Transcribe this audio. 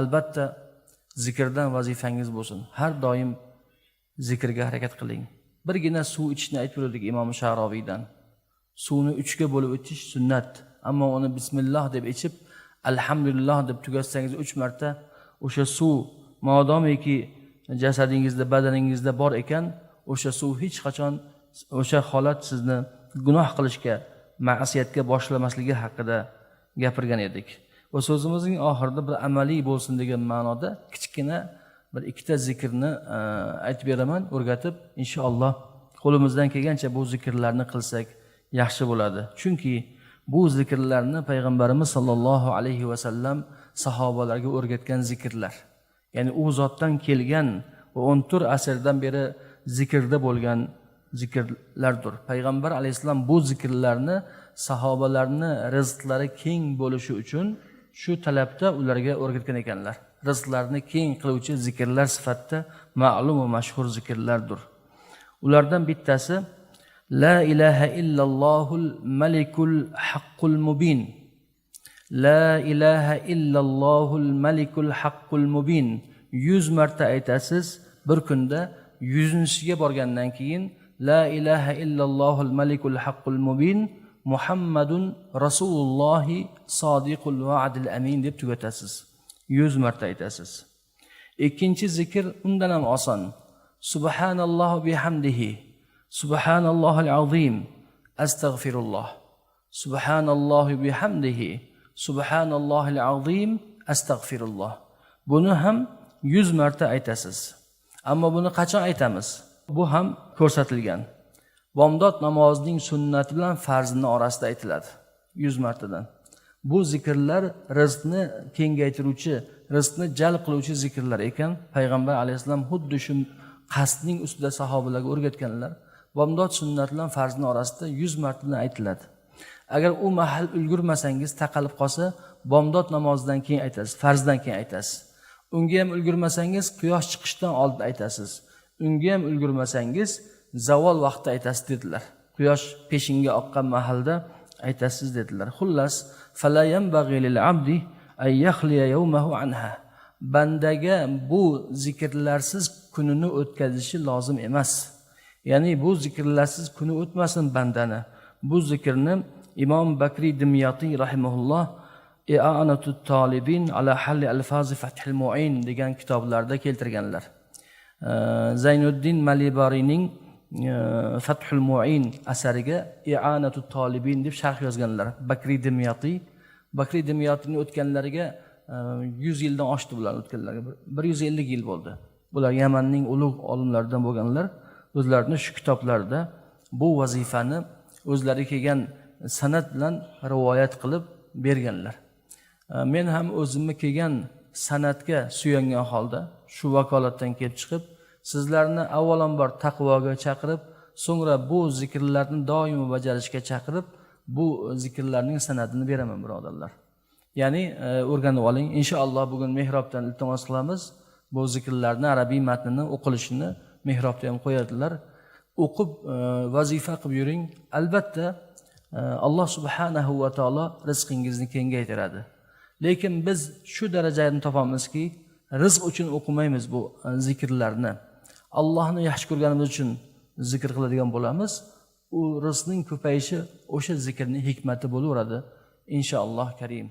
Albatta zikrdan vazifangiz bo'lsin. Har doim zikrga harakat qiling. Birgina suv ichishni aytib o'tdik Imom Sha'roviydan. Suvni 3ga bo'lib ichish sunnat, ammo uni bismillah deb ichib, alhamdulillah deb tugatsangiz 3 marta o'sha suv modomiki jasadingizda, badaningizda bor ekan, o'sha suv hech qachon o'sha holat sizni gunoh qilishga, ma'siyatga boshlamasligi haqida gapirgan edik. Va so'zimizning oxirida bir amaliy bo'lsin degan ma'noda kichkina bir ikkita zikrni aytib beraman, o'rgatib, inshaalloh qo'limizdan kelgancha bu zikrlarni qilsak yaxshi bo'ladi. Chunki bu zikrlarni payg'ambarimiz sollallohu alayhi va sallam sahobalarga o'rgatgan zikrlar. Ya'ni u zotdan kelgan va 14 asrdan beri zikrda bo'lgan zikrlardir. Payg'ambar alayhissalom bu zikrlarni sahobalarni rizqlari keng bo'lishi uchun shu talabda ularga o'rgatgan ekanlar. Rizqlarni keng qiluvchi zikrlar sifatida ma'lum va mashhur zikrlardir. Ulardan bittasi La ilaha illallohul malikul haqqul mubin. La ilaha illallohul malikul haqqul mubin. 100 marta aytasiz bir kunda, 100-siga borgandan keyin La ilaha illallohul malikul haqqul mubin Muhammadun Rasulullohi sodiqul va'dil amin deb tugatasiz. 100 marta aytasiz. Ikkinchi zikr undan ham oson. Subhanallohu bihamdihi, subhanallohil azim, astag'firulloh. Subhanallohu bihamdihi, subhanallohil azim, astag'firulloh. Buni ham 100 marta aytasiz. Ammo buni qachon aytamiz? Bu ham ko'rsatilgan. Bomdod namozining sunnati bilan farzini orasida aytiladi 100 martadan. Bu zikrlar rizqni kengaytiruvchi, rizqni jalb qiluvchi zikrlar ekan. Payg'ambar alayhissalom xuddi shu qasdning ustida sahobalarga o'rgatganlar. Bomdod sunnati bilan farzini orasida 100 martadan aytiladi. Agar u mahal ulgurmasangiz, taqalib qolsa, bomdod namozidan keyin aytasiz, farzdan keyin aytasiz. Unga ham ulgurmasangiz, quyosh chiqishdan oldin aytasiz. Unga ham ulgurmasangiz, zavol vaqtida aytasiz dedilar. Quyosh peshinga oqqan mahalda aytasiz dedilar. Xullas, fala yanbag'i lil abdi ay yakhliya yawmahu anha. Bandaga bu zikrlarsiz kunini o'tkazishi lozim emas. Ya'ni bu zikrlarsiz kuni o'tmasin bandani. Bu zikrni Imom Bakri Dimyatiy rahimahulloh I'anatut talibin ala halli alfazi Fathil Mu'in degan kitoblarda keltirganlar. Zaynuddin Malibariyning Fathul Mu'in asariga I'anatut talibin deb sharh yozganlar. Bakri Dimyatiy, Bakri Dimyatiyning o'tganlariga 100 yildan oshdi bular o'tganlariga. 150 yil bo'ldi. Bular Yamanning ulug' olimlaridan bo'lganlar. O'zlarini shu kitoblarida bu vazifani o'zlari kelgan san'at bilan rivoyat qilib berganlar. Men ham o'zimni kelgan san'atga suyangan holda shu vakolatdan kelib chiqib, sizlarni avvalambor taqvoga chaqirib, so'ngra bu zikrlarni doimo bajarishga chaqirib, bu zikrlarning san'atini beraman birodarlar. Ya'ni o'rganib oling. Inshaalloh bugun mehrobdan iltimos qilamiz. Bu zikrlarni arabiy matnini o'qilishini mehrobda ham qo'yadilar. O'qib vazifa qilib yuring. Albatta Alloh subhanahu va taolo rizqingizni kengaytiradi. Lekin biz shu darajani topamizki, rizq uchun o'qimaymiz bu zikrlarni. Allohni yaxshi ko'rganimiz uchun zikr qiladigan bo'lamiz. U rizqning ko'payishi o'sha zikrning hikmati bo'laveradi. Inshaalloh karim.